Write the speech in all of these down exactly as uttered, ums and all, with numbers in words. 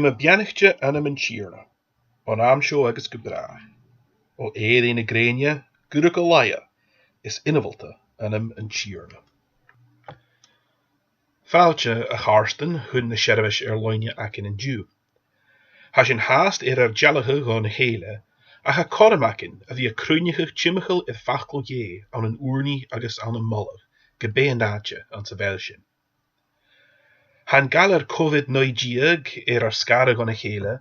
Mo bheannaichte ainm an Tighearna, on àm seo agus gu bràth. O èirigh na grèine, gu ruige laighe, is ionmholta ainm an Tighearna. Fàilte, a chàirdean, chun na seirbheis air-loidhne againn an-diugh. Tha sinn fhathast air ar dealachadh on a chèile, ach tha cothrom againn a bhith a' cruinneachadh timcheall air facal Dhè ann an ùrnaigh agus ann am moladh, ge b' e an t-àite anns a bheil sinn. Tha an galar Covid naoi deug air ar sgaradh on a chèile,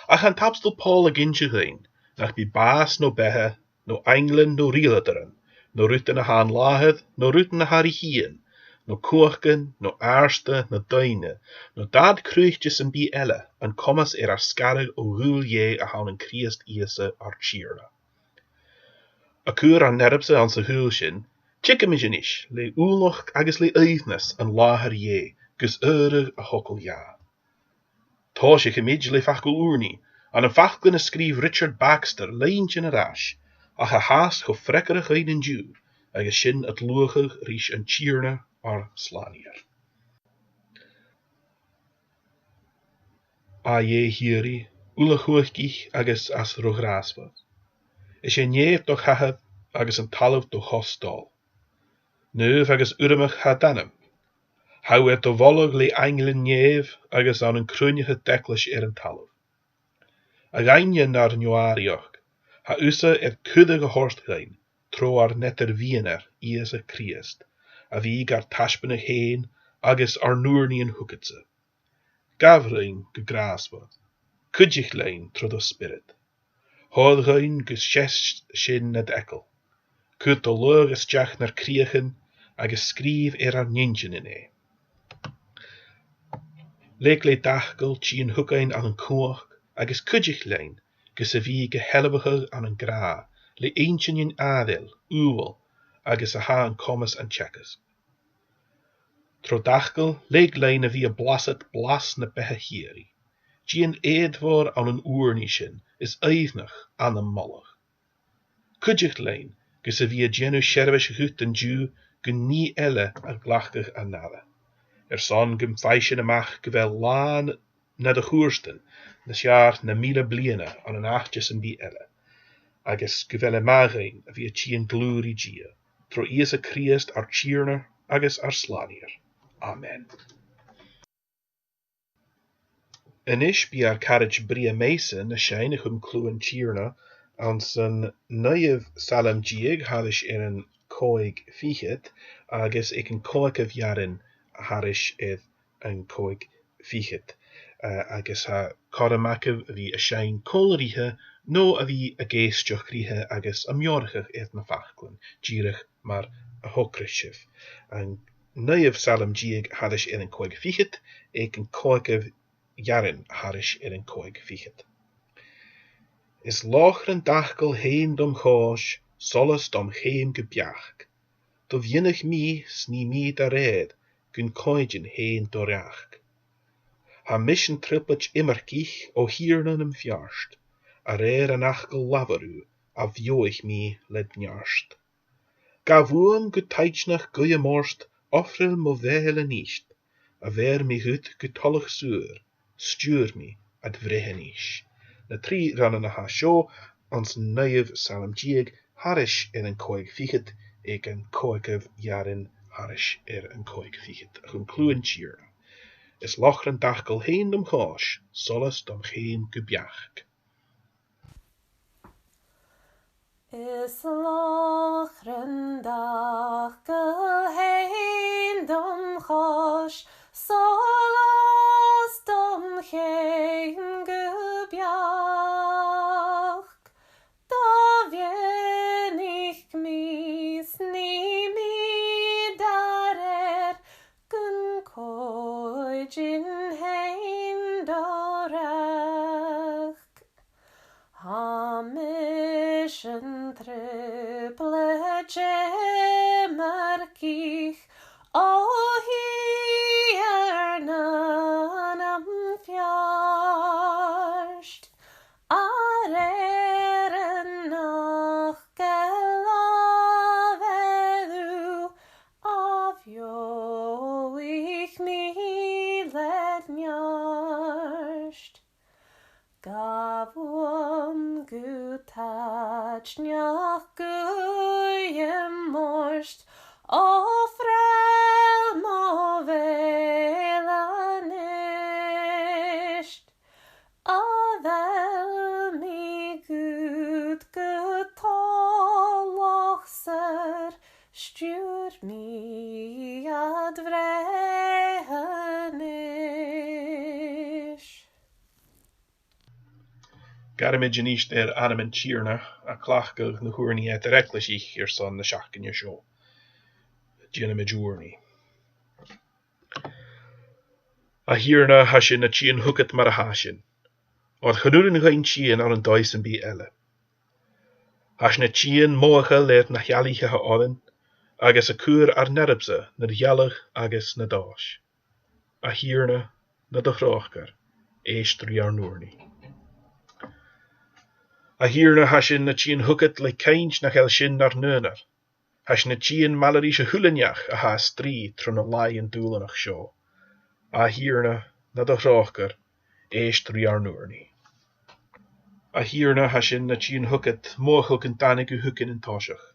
ach tha an t-Abstol Pòl ag innse dhuinn nach bi bàs no beatha, no ainglean no riaghladaran, no rudan a tha an làthair, no rudan a tha ri thighinn, no cumhachdan, no àirde, no daoine, no dad cruthaichte sam bith eile an comas air ar sgaradh o ghaol Dhè a th' ann an Crìosd Ìosa ar Tighearna. A' cur ar n-earbsa anns a' ghaol sin, tiogamaid a-nis le uallach agus le aoibhneas an làthair Dhè gus adhradh a thogail dha. Tòisichidh sinn le facal ùrnaigh, ann am faclan a sgrìobh Richard Baxter linntean air ais, ach a tha fhathast cho freagarrach dhuinn an-diugh, agus sinn a' dlùthachadh ris an Tighearna ar Slànaighear. A Dhè shìorraidh, uile-chumhachdach agus às ro ghràsmhor, is e nèamh do chathair agus an talamh do chos-dòil. Naomh agus urramach tha d' ainm. Tha thu air do mholadh le ainglean nèimh agus ann an cruinneachadh d' eaglais air an talamh. A dh'aindeoin ar neo-àraidheachd, tha thusa air cuireadh a thoirt dhuinn tro ar n-eadar-mhiann-sa, Ìosa Crìosd, a bhith gar taisbeanadh fhèin agus ar n-ùrnaighean thugadsa. Gabh rinn gu gràsmhor, cuidich leinn tro do Spiorad. Thoir dhuinn gus seas sinn nad eagal. Cuir do laogh a-steach nar cridheachan agus sgrìobh air ar n-inntinn e. Leig le d' fhacal tighinn thugainn ann an cumhachd agus cuidich leinn gus a bhith ga shealbhachadh ann an gràdh le inntinn athgheil, umhail agus a tha an comas an teagasg. Tro d' fhacal, leig leinn a bhith a' blasad blas na beatha shìorraidh. Dèan èadmhor ann an ùrnaigh sinn is aoibhneachd ann am moladh. Cuidich leinn gus a bhith a' dèanamh seirbheis dhut an-diugh gun nì eile a ghlacadh an aire. Airson gum faigh sinn a-mach gu bheil làn nad chuairtean nas fheàrr na mìle bliadhna ann an àite sam bith eile, agus gu bheil e math dhuinn a bhith a' tighinn dlùth ri Dia, tro Ìosa Crìosd ar Tighearna agus ar Slànaighear. Amen. A-nis bidh ar caraid Bria Mason a' seinn a chum cliù an Tighearna anns an naoidheamh Salm deug thairis air a' chòig fichead agus aig a' chòigeamh earrann thairis air a' chòig fichead, eh, agus tha cothrom agaibh a bhith a' seinn còmhla rithe no a bhith ag èisteachd rithe agus a' meòrachadh air na faclan, dìreach mar a thogras sibh. An naoidheamh Salm deug thairis air a' chòig fichead, aig a' chòigeamh earrann thairis air a' chòig fichead. Is lòchran d' fhacail fhèin dom chois, solas dom cheum gu beachd. Do mhionnaich mi, 's nì mi dha rèir, gun còignear fhèin do reachd. Tha mise an trioblaid iomarcaich, o Thighearna nam feart, a rèir an fhacail labhair thu, a bheothaich mi led neart. Gabh uam gu taitneach guidhe mòrt, ofrail mo bheatha le nist, a bheir mi dhut gu toileach saor, stiùir mi ad bhreith a-nis. Na trì rannan a tha seo anns an naoidheamh Salm deug thairis air a' chòig fichead, aig a' chòigeamh earrann thairis air a' chòig fichead, a chum cliù an Tighearna. Is lòchran d' fhacail fhèin dom chois, solas dom cheum gu beachd. Is lòchran d' fhacail fhèin dom chois, solas dom cheum gu beachd. Do mhionnaich mi, 's nì mi dha rèir, gun còignear fhèin do reachd. Tha mise an trioblaid iomarcaich, o Thighearna nam feart, a rèir an fhacail labhair thu, a bheothaich mi led neart. Gabh uam gu taitneach gu iomairt, o Fhraoil mo bheil a-nis. A bheil mi dhut gu toileachas, stiùir mi ad bhreith a-nis. Gabhaimid a-nis air ainm an Tighearna a' cleachdadh na h-ùrnaigh eadar-eaglaisich airson na seachdain seo. Dèanamaid ùrnaigh. A Thighearna, tha sinn a' tighinn thugad mar a tha sinn, oir chan urrainn dhuinn tighinn ann an dòigh sam bith eile. Tha sinn a' tighinn mothachail air na h-ealich a th' oirnn, agus a' cur ar n-earbsa nad ghealladh agus nad fhois. A Thighearna, nad thròcair, èist ri ar n-ùrnaigh. A Thighearna, tha sinn a' tighinn thugad le cainnt nach eil sinn nar n-aonar. Tha sinn a' tighinn maille ris a h-uile neach a tha a' strì tro na làithean dùbhlanach seo. A Thighearna, nad thròcair, èist ri ar n-ùrnaigh. A Thighearna, tha sinn a' tighinn thugad mothachail gun tàinig thu thugainn an toiseach.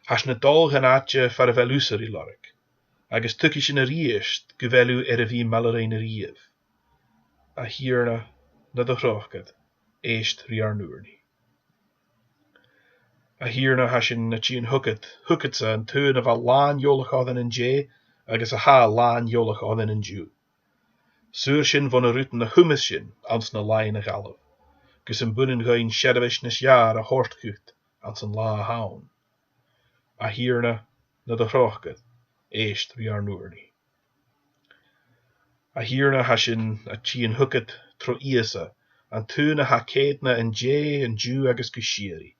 Tha sinn a' dol dhan àite far a bheil thusa ri lorg, agus tuigidh sinn a-rithist gu bheil thu air a bhith maille rinn a-riamh. A Thighearna, nad thròcair, èist ri ar n-ùrnaigh. A Thighearna, tha sinn a' tighinn thugad, thugadsa an t-aon a bha làn eòlach oirnn an-dè agus a tha làn eòlach oirnn an-diugh. Saor sinn bho na rudan a chumas sinn anns na làithean a dh'fhalbh, gus am b' urrainn dhuinn seirbheis nas fheàrr a thoirt dhut anns an latha a th' ann. A Thighearna, nad thròcair, èist ri ar n-ùrnaigh. A Thighearna, tha sinn a' tighinn thugad tro Ìosa, an t-aon a tha ceudna an-dè, an-diugh agus gu sìorraidh,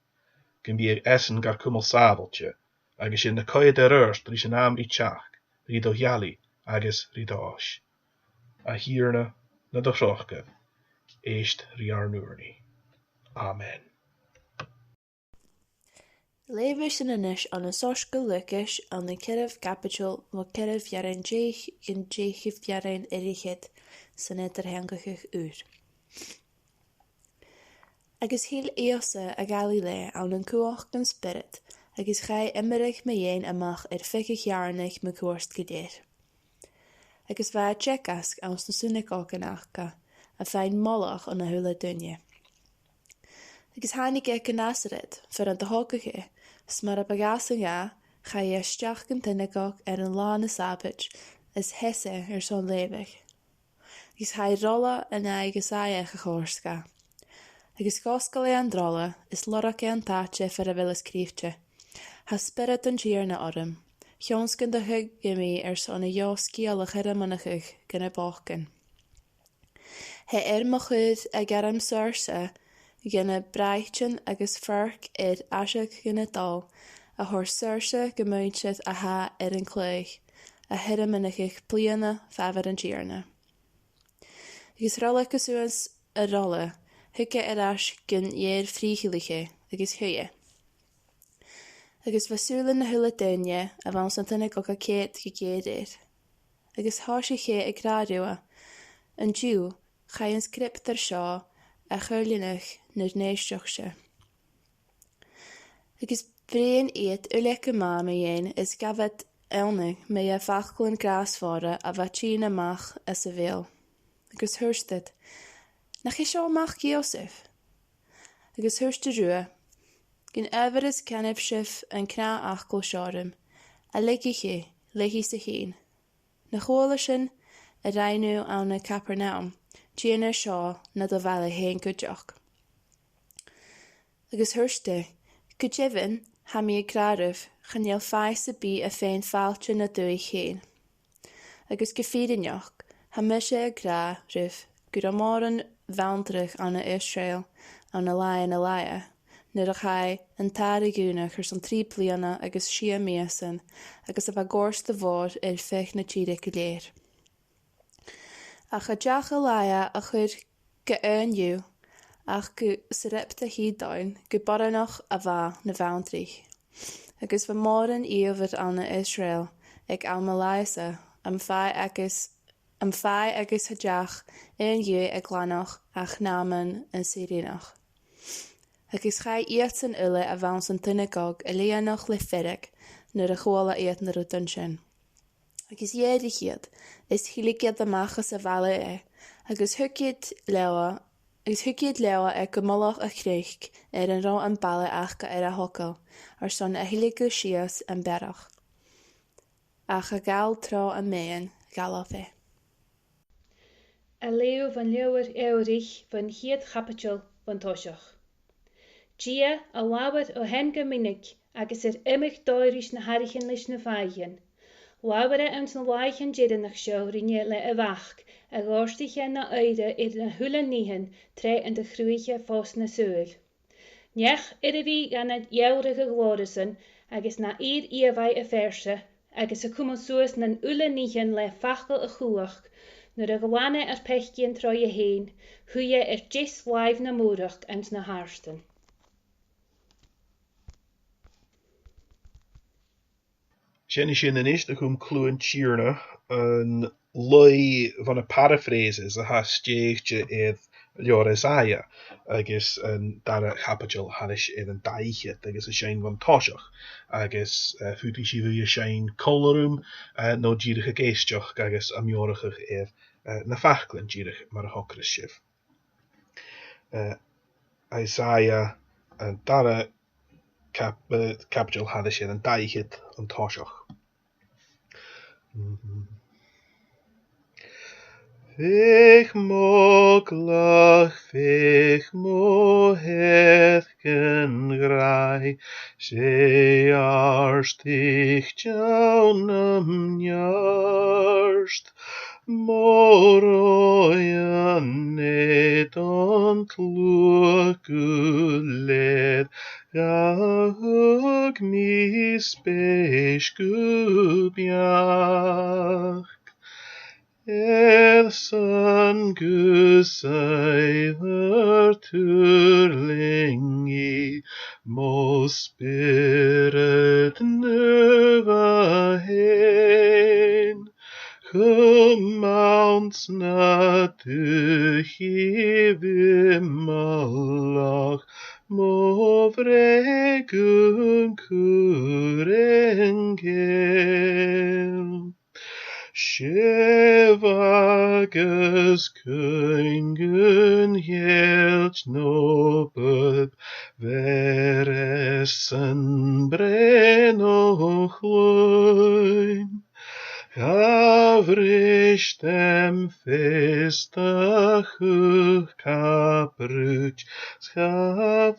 gum bi esan gar cumail sàbhailte, agus sinn a' coimhead air adhart ris an àm ri teachd, ri do gheallaidh agus ri do fhois. A Thighearna, nad thròcair, èist ri ar n-ùrnaigh. Amen. Leughaidh sinn a-nis ann an Soisgeul Lùcais, ann an ceathramh caibideil, bho ceathramh earrann deich gun deich earrann air fhichead, san eadar-theangachadh ùr. Agus thill Ìosa a Ghalilea ann an cumhachd an Spioraid, agus chaidh iomradh mu dheidhinn a-mach air feadh a' cheàrnaidh mu chuairt gu lèir. Agus bha e a' teagasg anns na sionagògan aca, a' faighinn moladh on a h-uile duine. Agus thàinig e gu Nasaret, far an do thogadh e, 's mar a bu ghabhas an gabhail, chaidh e a-steach dhan t-sionagòg air an latha na Sàbaid, is sheas e airson leughadh. Agus chaidh rola an fhàidh Isaiah a chòrd dha. Agus dh'fhosgail e an rola, is lorg e an t-àite far a bheil e sgrìobhte: Tha Spiorad an Tighearna orm, chionn 's gun do thug e mi airson a gheò sgeul a chur a-màireach dha na bochdainn. Tha e air mo chur a ghairm saorsa dha na bràithrean agus feòil air aiseag dha na dol, a thoirt saorsa gu muinntir a tha air an claidheamh, a shearmonachadh bliadhna fàbhar an Tighearna. Agus rola gu suas a rola, thug e air ais gun fhear frìthchill e, agus shuidh e. Agus bha sùilean na h-uile duine a bh' anns an t-sionagòg ceud gu ceud air. Agus thòisich e ag ràdh riutha, An-diugh, chaidh an sgriobtar seo a choileanadh nur n-èisteachd sibh. Agus bhruidhinn iad uile gu math mu dheidhinn, is ghabh iad iongnadh mu dheidhinn faclan gràsmhòra a bha a' tighinn a-mach às a bheul. Agus thuirt iad, Nach e seo mac Iòsaiph? Agus thuirt e riutha, Gun adhbhar is canadh sibh an cnàth-fhacal seo rium, a leigeadh e leatha-sa fhèin. Na chuala sin a rinn thu ann an Capharnaum, dèan e seo nad bhaile fhèin cuideachd. Agus thuirt e, Gu deimhinn, tha mi ag ràdh ribh, chan eil fàth sam bith a' faighinn fàilte na dùthaich fhèin. Agus gu fìrinneach, tha mise ag ràdh ribh gun robh mòran bhantraich ann an Israel ann an làithean Elia, nuair a chaidh an t-Athair a dhùnadh airson trì bliadhna agus sia mìosan, agus a bha gòrsta mhòr air feadh na tìre gu lèir. Ach cha deach Elia a chur gu aon dhiubh, ach gu Sarepta Shidon, gu boireannach a bha na bhantraich. Agus bha mòran ìomhair ann an Israel aig àm Eliasa, am fàidh agus am fàidh agus a' deach air an ghaoith a' glanadh ach Nàman an Sirenach. Agus chaidh iadsan uile a bh' anns an t-sionagog a lìonadh le feirg nuair a chuala iad na rudan sin. Agus dh'èirich iad, is thilg iad a-mach às a' bhaile e, agus thug iad leotha, agus thug iad leotha e gu mullach a' chnuic air an robh am baile aca air a thogail, airson a thilgeadh sìos am bearach. Ach a' gabhail tro am meadhan, dh'fhalbh e. A' leughadh bhon leabhar Eabhraidhich bhon chiad chaibideil bhon toiseach. Dia a labhair o shean gu mionaic agus air iomadh dòigh ris na h-athraichean leis na fàidhean. Labhair e anns na làithean deireannach seo rinne le a Mhac, a dhòirtich e na oighre air na h-uile nithean tro an do chruthaich e fòs na saoghal. Neach air a bhith gan a dhealradh a ghlòrasan agus na fhìor ìomhaigh a phearsa, agus a' cumail suas nan uile nithean le facal a chumhachd, nuair a ghlan e ar peacaidhean tro e fhèin, shuidh e air deas làimh na mòrachd anns na h-àrdan. Seinnidh sinn a-nis do Chum Cliù an Tighearna, an laoidh bho na paraphrases a tha stèidhichte air leabhar Isaiah, agus an dara caibideil thairis air an dà fhichead, agus a' seinn bhon toiseach, agus, eh, faodaidh sibh a bhith a' seinn còmhla rium, eh, no dìreach ag èisteachd agus a' meòrachadh air, eh, na faclan dìreach mar a thogras sibh. Eh, Isaiah, an dara cap-, eh, caibideil thairis air an dà fhichead, an toiseach. Feuch mo ghlach, feuch mo theirc an ghràidh, 's e àrd-fhichead ann am neart. Mo roghainn e don t-sluagh gu lèir, gabhaidh mi spèis gu beachd. Airson gu saidhbhir tuirlingi mo spiorad naomh fhèin, chum anns na dùthaich iomallach mo bhreith gun cur an cèill. Sibh agus cuin gun cheilt no bulb, bheir esan breith no chloinn. Cha bhrist am feustar chuca brùit, 's cha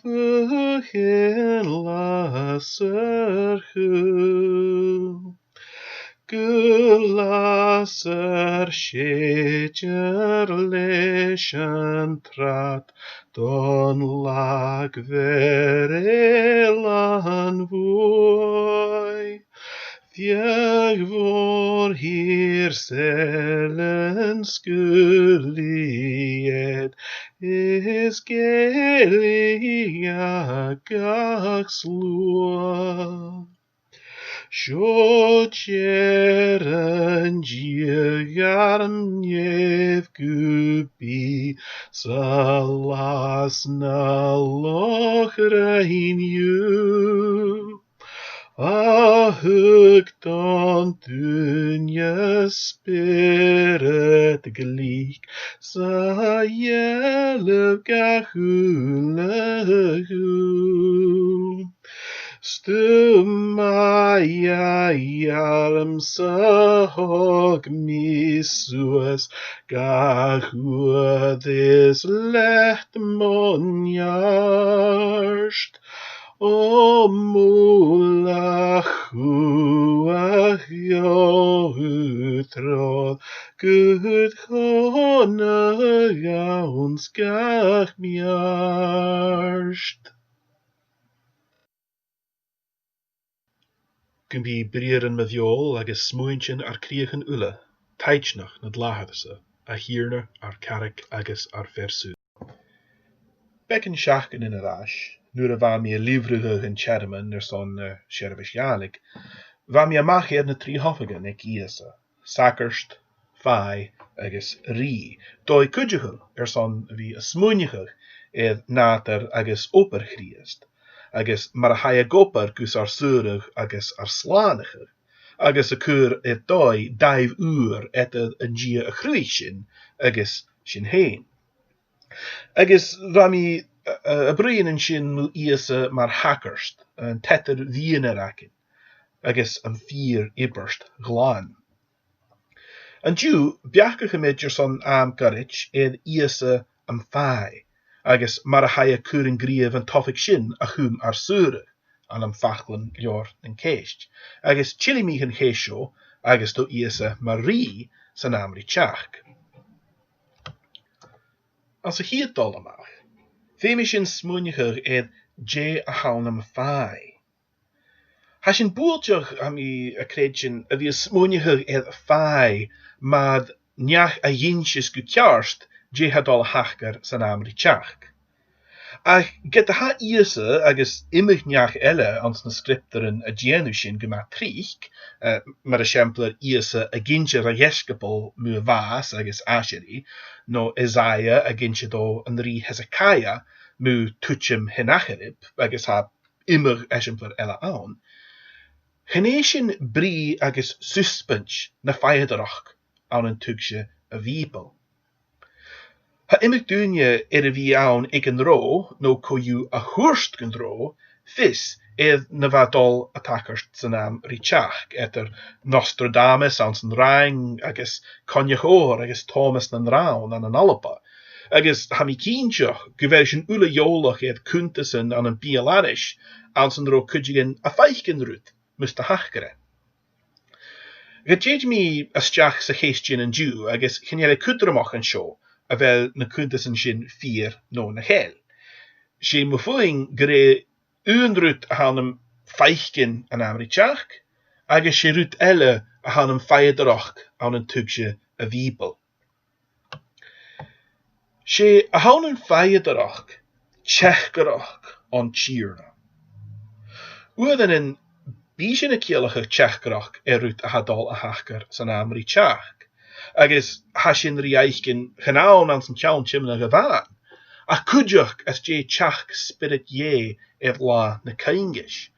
bhuain lasair chùl. Gu lasair sèidear leis an tràth don lag bheir eilean bhuaidh. Feadh mhòr shìor saoil an sgaoil i iad, is gèill i gach sluagh. Seo tèarmann Dia ghairm naomh gu bith, 's a làs na loch-rèin dhiubh. A thug don duine spiorad glic, 's a dhealbh gach uile ghuth. 'S tu ma dhearmad-sa, thog mi suas gach uair is leat mo neart. O mullach chumhachd, gheibh thu treòir gu chòmhnadh anns gach beart. Gum bi briathran mo bheòil agus smuaintean ar cridheachan uile taitneach nad làthair-sa, a Thighearna, ar carraig agus ar fear-saoghail. Beagan sheachdainean air ais, nuair a bha mi a' lìbhrigeadh an t-searmon airson na seirbheis Ghàidhlig, bha mi a-mach air na trì h-oifigean aig Ìosa, sagart, fàidh agus rìgh. Dòigh cuideachail airson a bhith a' smaoineachadh air nàdar agus obair Chrìosd, agus mar a chaidh ag obair gus ar saoradh agus ar slànachadh, agus a' cur air dòigh dàimh ùr eadar an Dia a chruthaich sinn agus sinn fhèin. Agus bha mi, eh, eh, a' bruidhinn an sin mu Ìosa mar shagart, an t-eadar-mhiann air againn, agus am fìor ìobairt ghlan. An-diugh, beachdaichidh mi airson àm goirid air Ìosa am fàidh, agus mar a chaidh a chur an gnìomh an toiseach sin a chum ar saoradh, ann am Faclan Leabhar nan Ceist, agus tillidh mi chun cheist seo agus do Ìosa mar rìgh san àm ri teachd. Anns a' chiad dol a-mach, feumaidh sinn smaoineachadh air dè a th' ann am fàidh. Tha sinn buailteach, tha mi a' creidsinn, a bhith a' smaoineachadh air fàidh mar neach a dh'innseas gu ceart dè tha dol a thachairt san àm ri teachd. Ach ged a tha Ìosa agus iomadh neach eile anns na sgriobtairean a' dèanamh sin gu math tric, eh, mar eisimpleir Ìosa ag innse dha dheisciobail mu bhàs agus aiseirigh, no Isaiah ag innse dhan rìgh Hezekiah mu tuiteam Sennacherib, agus tha iomadh eisimpleir eile ann. Chan e sin brìgh agus susbaint na fàidheadaireachd ann an tuigse a' Bhìobaill. Tha iomadh duine air a bhith ann aig an robh, no co-dhiù a thuirt gun robh, fios air na bha dol a thachairt san àm ri teachd, eadar Nostradamus anns an Fhraing agus Coinneach Odhar agus Tòmas nan Rann ann an Alba. Agus tha mi cinnteach gu bheil sinn uile eòlach air cunntasan ann am beul-aithris anns an robh cuideigin a' faicinn rud mus do thachair e. Ged a thèid mi a-steach sa cheist sin an-diugh, agus chan eil e cudromach an seo a bheil na cunntasan sin fìor no nach eil. 'S e mo thuigsinn gur e aon rud a th' ann am faicinn an àm ri teachd, agus 's e rud eile a th' ann am fàidheadaireachd ann an tuigse a' Bhìobaill. 'S e a th' ann am fàidheadaireachd teachdaireachd on Tighearna. Uaireannan bidh sinn a' ciallachadh teachdaireachd air rud a tha dol a thachairt san àm ri teachd, agus tha sin ri fhaicinn chan ann anns an t-seann tiomnadh a-mhàin, ach cuideachd às dèidh teachd Spiorad Dhè air Là na Caingis.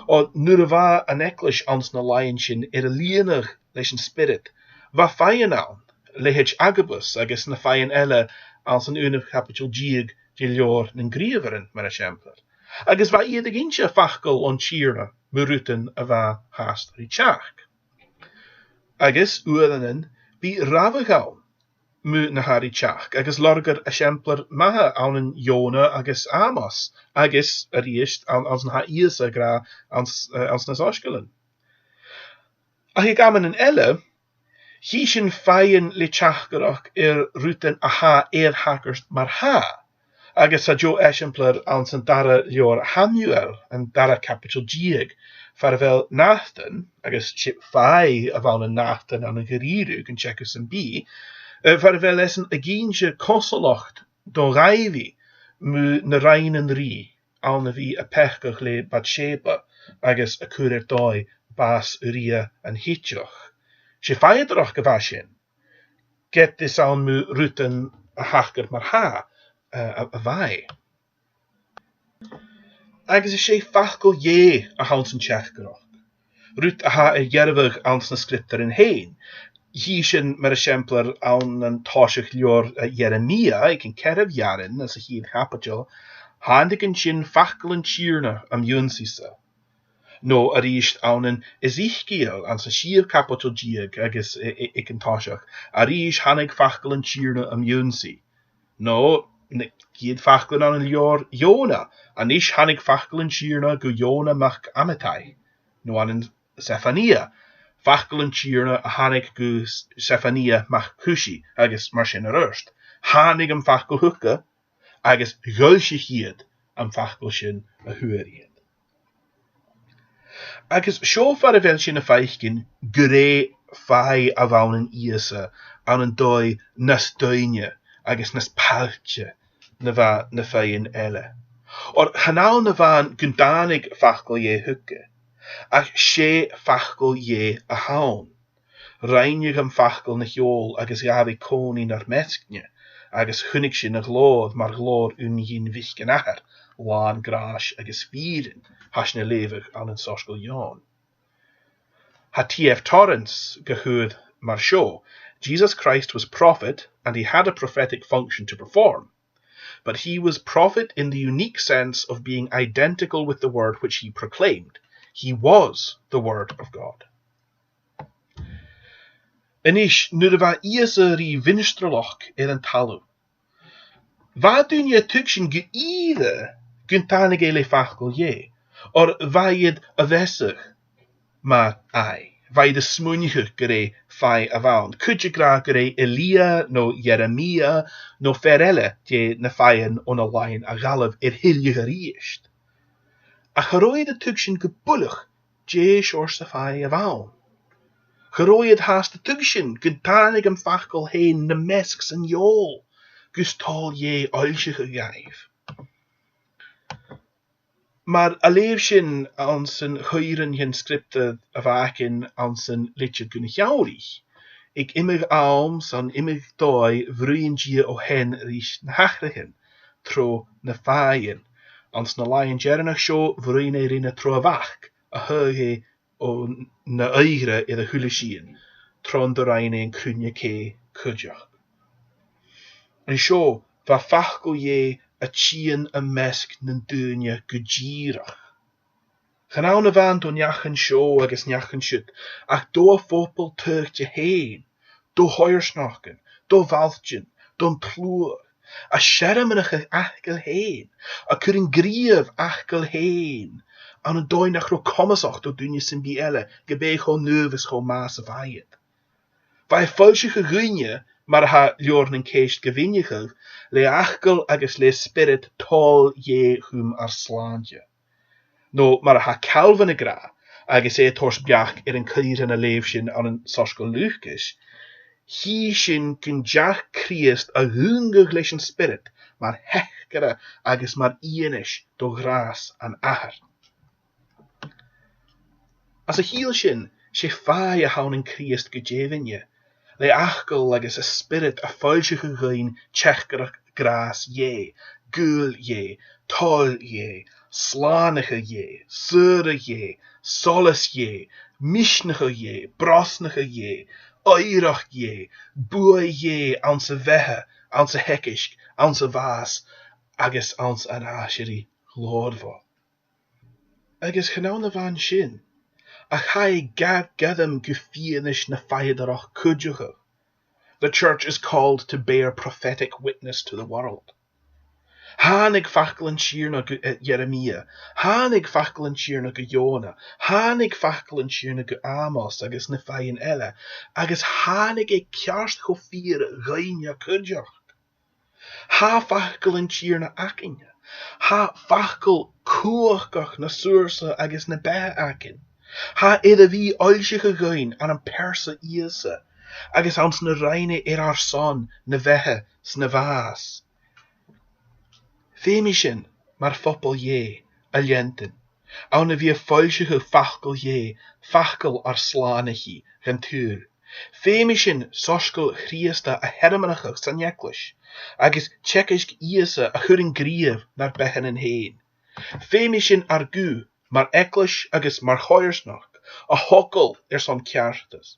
Oir nuair a bha an eaglais anns na làithean sin air a lìonadh leis an Spiorad, bha fàidhean ann, leithid Agabus agus na fàidhean eile anns an aonamh caibideil deug de Leabhar nan Gnìomharan, mar eisimpleir. Agus bha iad ag innse facal on Tighearna mu rudan a bha fhathast ri teachd. Agus uaireannan bidh rabhadh ann mu na tha ri teachd, agus lorgar eisimpleir math ann an Iòna agus Amos, agus a-rithist ann, anns na tha Ìosa ag ràdh anns, eh, anns na Soisgeulan. Ach aig amannan eile, chì sinn fàidhean le teachdaireachd air rudan a tha air thachairt mar-thà, agus tha deagh eisimpleir anns an dara leabhar Shamuel, an dara caibideil deug, far a bheil Nàtan, agus 's e fàidh a bh' ann an Nàtan ann an da-rìribh gun teagamh sam bith, eh, far a bheil esan ag innse cosamhlachd do Dhàibhidh mu na rinn an rìgh ann a bhith a' peacadh le Batseba agus a' cur air dòigh bàs Uriah an Hiteach. 'S e fàidheadaireachd a bha sin, ged is ann mu rudan a thachairt mar-thà, eh, a, a bha e. Agus is e facal Dhè a th' anns an teachdaireachd, rud a tha air dhearbhadh anns na sgriobtairean fhèin. Chì sinn, mar eisimpleir, ann an toiseach leabhar, eh, Ieremiah, aig an ceathramh earrann, anns a' chiad chaibideil, thàinig an sin facal an Tighearna am ionnsaigh-sa. No a-rithist ann an Ezekiel, anns an t-siathamh caibideil deug agus i-, i-, aig an toiseach, a-rithist thàinig facal an Tighearna am ionnsaigh. No, na ciad faclan ann an leabhar Iòna, a-nis thàinig facal an Tighearna gu Iòna mac Amittai. No ann an Sefaniah, facal an Tighearna a thàinig gu S-, Sefaniah mac Cushi, agus mar sin air adhart. Thàinig am facal thuca, agus dh'fhoillsich iad am facal sin a fhuair iad. Agus seo far a bheil sinn a' faicinn gur e fàidh a bh' ann an Ìosa ann an dòigh nas doimhne agus nas pailte na bha na fàidhean eile. Oir chan ann a-mhàin gun tàinig facal Dhè thuca, ach 's e facal Dhè a th' ann. Rinn am Facal na fheòil agus ghabh e còmhnaidh nar measg-ne, agus chunnaic sinn a ghlòir mar ghlòir aon-ghin-mhic an Athar, làn gràis agus fìrinn, tha sinn a' leughadh ann an Soisgeul Eòin. Tha T F Torrance ga chur mar seo: "Jesus Christ was prophet and he had a prophetic function to perform. But he was prophet in the unique sense of being identical with the word which he proclaimed. He was the word of God." A-nis, nuair a bha Ìosa ri mhinistrealachd air an talamh, bha daoine a' tuigsinn gu ìre gun tàinig e le facal Dhè, oir bha iad a' measadh mar aidh. Bha iad a' smaoineachadh gur e fàidh a bh' ann. Cuid ag ràdh gur e Elia no Ieremiah no fear eile de na fàidhean on a làithean a dh'fhalbh air thilleadh a-rithist. Ach cha robh iad a' tuigsinn gu buileach dè seòrsa fàidh a bh' ann. Cha robh iad fhathast a' tuigsinn gun tàinig am Facal fhèin nam measg san fheòil gus toil Dhè fhoillseachadh dhaibh. Mar a leugh sinn anns an chaoraich den sgriobtar a bh' againn anns an Litir gu na Hearadh, aig iomadh àm 's ann iomadh dòigh bhruidhinn Dia o shean ris na h-athraichean tro na fàidhean. Anns na làithean deireannach seo, bhruidhinn e ri na tro a' Mhac a thagh e o na oighre air a h-uile sìon, tron do rinn e an cruinne-cè cuideachd. An seo, bha Facal Dhè a' tighinn am measg nan daoine gu dìreach. Chan ann a-mhàin do neach an seo agus neach an siud, ach do a' phoball taghte fhèin, do choimhearsnachdan, do bhailtean, don t-sluagh, a' searmonachadh fhacail fhèin, a' cur an gnìomh fhacail fhèin, ann an dòigh nach robh comasach do dhuine sam bith eile, ge b' e cho naomh is cho math 's a bha iad. Bha e a' foillseachadh dhuinne, mar a tha Leabhar nan Ceist ga mhìneachadh, le fhacal agus le spiorad toil Dhè chum ar slàinte. No mar a tha Calvin ag ràdh, agus e a' toirt beachd air an caoran a leugh sinn ann an Soisgeul Lùcais, chì sinn gun deach Crìosd a dhùnadh leis an Spiorad mar theachdaireachd agus mar fhianais do ghràs an Athar. Anns a chiall sin, 's e fàidh a th' ann an Crìosd gu deimhinne, le fhacal agus a spiorad a' foillseachadh dhuinn teachdaireachd gràs Dhè, gaol Dhè, toil Dhè, slànachadh Dhè, saoradh Dhè, solas Dhè, misneachadh Dhè, brosnachadh Dhè, oighreachd Dhè, buaidh Dhè anns a' bheatha, anns a' theagasg, anns a' bhàs, agus anns an aiseirigh ghlòrmhor. Agus chan ann a-mhàin sin, ach tha e gar gairm gu fianais na fàidheadaireachd cuideachd. The church is called to bear prophetic witness to the world. Thàinig facal an Tighearna gu, eh, Ieremiah, thàinig facal an Tighearna gu Iòna, thàinig facal an Tighearna gu Amos agus na fàidhean eile, agus thàinig e ceart cho fìor dhuinne cuideachd. Tha facal an Tighearna againne. Tha facal cumhachdach na saorsa agus na beatha againn. Tha e air a bhith a' foillseachadh dhuinn ann am pearsa Ìosa, agus anns na rinn e air ar son na beatha 's na bhàs. Feumaidh sinn, mar phoball Dhè, a leantainn, ann a bhith a' foillseachadh facal Dhè, facal ar Slànaigheachd dhan t-saoghal. Feumaidh sinn soisgeul Chrìosda a shearmonachadh san eaglais, agus teagasg Ìosa a chur an gnìomh nar beathannan fhèin. Feumaidh sinn ar guth, mar eaglais agus mar choimhearsnachd, a thogail airson ceartas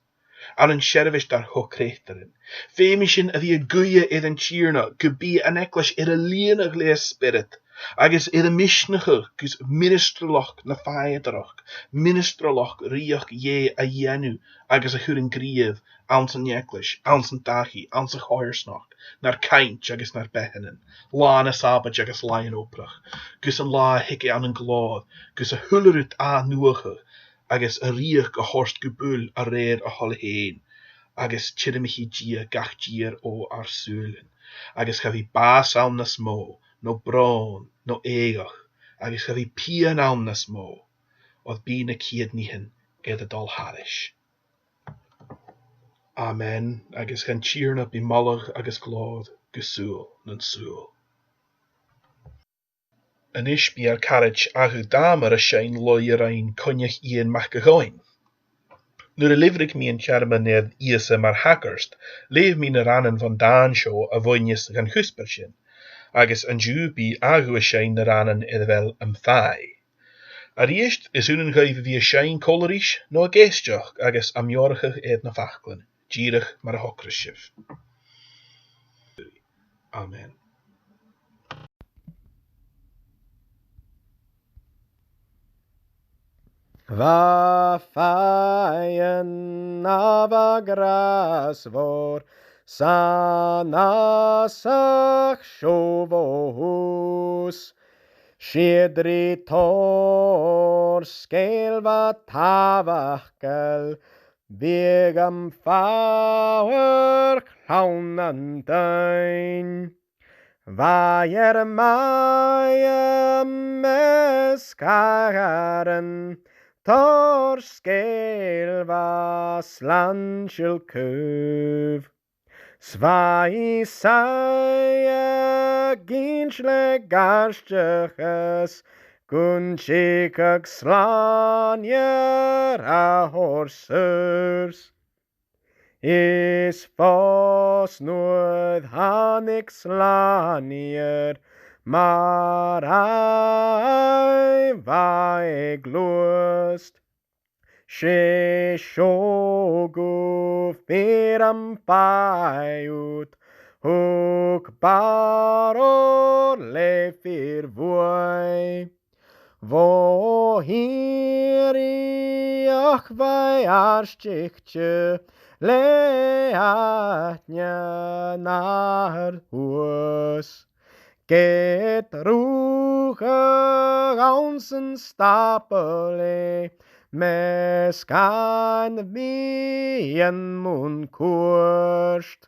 ann an seirbheis dar co-chreutairean. Feumaidh sinn a bhith a' guidhe air an Tighearna gum bi an eaglais air a lìonadh le Spiorad, agus air a misneachadh gus ministrealachd na fàidheadaireachd, ministrealachd rìoghachd Dhè a dhèanamh agus a chur an gnìomh anns an eaglais, anns an dachaigh, anns a' choimhearsnachd, nar cainnt agus nar beathannan, là na Sàbaid agus làithean-obrach, gus an là a thig e ann an glòir, gus a h-uile rud ath-nuadhachadh, agus a rìoghachd a thoirt gu buil a rèir a thoil fhèin, agus tiormaichidh Dia gach tìr o ar sùilean, agus cha bhi bàs ann nas mò, no bròn, no èigheach, agus cha bhi pian ann nas mò, oir bidh na ciad nithean air a dhol thairis. Amen, agus dhan Tighearna bi moladh agus glòir gu saoghal nan saoghal. A-nis bidh ar caraid Athadh Dàmhair a' seinn laoidh a rinn Coinneach Iain Mac a' Ghobhainn. Nuair a leughadh mi an t-searmon air Ìosa mar shagart, leugh mi na rannan bhon dàn seo a bhuineas dhan chuspair sin, agus an-diugh bidh agaibh a' seinn na rannan air a bheil Am Fàidh. A-rithist, is ionann dhuibh a bhith a' seinn còmhla ris no ag èisteachd agus a' meòrachadh air na faclan, dìreach mar a thogras sibh. Amen. Bha fàidhean a bha gràsmhor san fhàsach seo bho thùs, 's iad ri tòrr sgeul bha tàbhachdail, bhiodh am fàbhar clann nan daoin. Bha Ieremiah measg athar an tòrr sgeul bha slàinteil caomh. 'S bha Isaiah ag innse le gàirdeachas gun tigeadh Slànaighear a thoirt saor. Is fòs nuair thàinig Slànaighear mar a bha e a' gluasad, 's e seo gu fìor am fàidh ud, thug barrachd le fìor bhuaidh. Bho shìorraidheachd bha e àrdaichte le aithne an athar shuas. Ged rugadh anns an stàball e, measg ain-mhiann mun cuairt.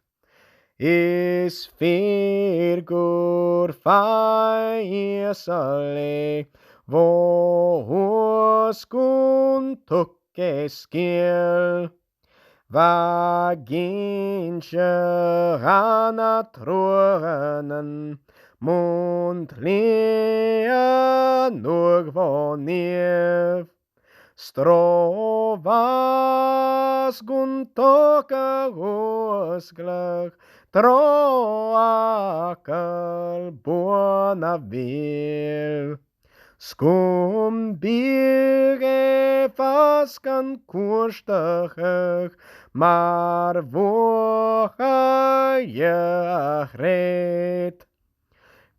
Is fìor gur fàidh Ìosa e bho thuas gun tug e sgeul. Bha e ag innse dha na truaghan mun t-slighe nuadh bho naomh. 'S tro bhàs gun tog a dh'fhuasgladh, tro fhacal buan a bheil. 'S gum biodh e fhathast gan cuairteachadh mar bhuachaille a chreid.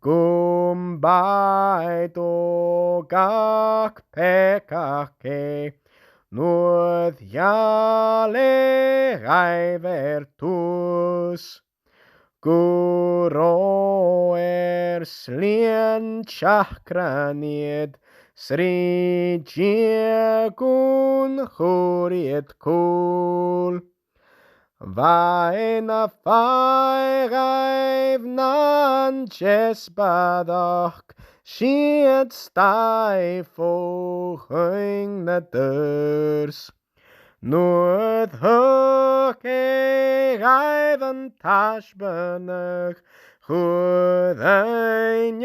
Gum b' fheudar do gach peacach e, nuair a gheall e dhaibh air tùs. Gu robh air slighe an t-seachrain iad, 's ri Dia gun cuir iad cùl. Bha e na fàidh dhaibh nan deasbadachd, 's iad a-staigh fo chuing na doras. Nuair a thug e dhaibh an taisbeanadh, chuir e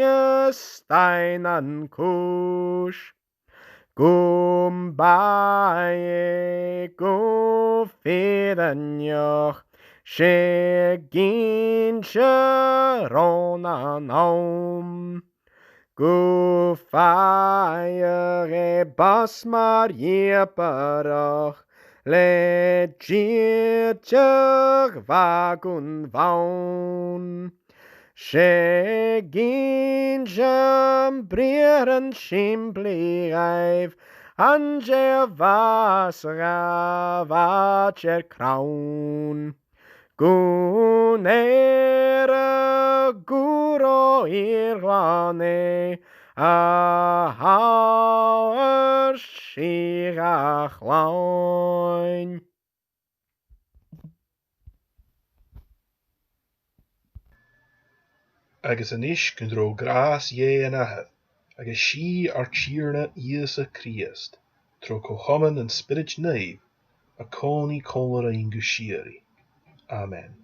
a-staigh nan cùis. Gum b' e gu fìrinneach, 's e ag innse ron an àm. Gum faigheadh e bàs mar dhìobarach, le dìdeadh bha gun bhonn. 'S e ag innse am briathran sìmplidh dhaibh, an dèidh a bhàs dha bha e air crann. Gun èireadh gu robh fìor ghlan e, a thabharsaich a' chloinn. Agus a-nis gun robh gràs Dhè an Athar, agus sìth ar Tighearna Ìosa Crìosd, tro co-chomann an Spioraid Naoimh, a' còmhnaidh còmhla rinn gu sìorraidh. Amen.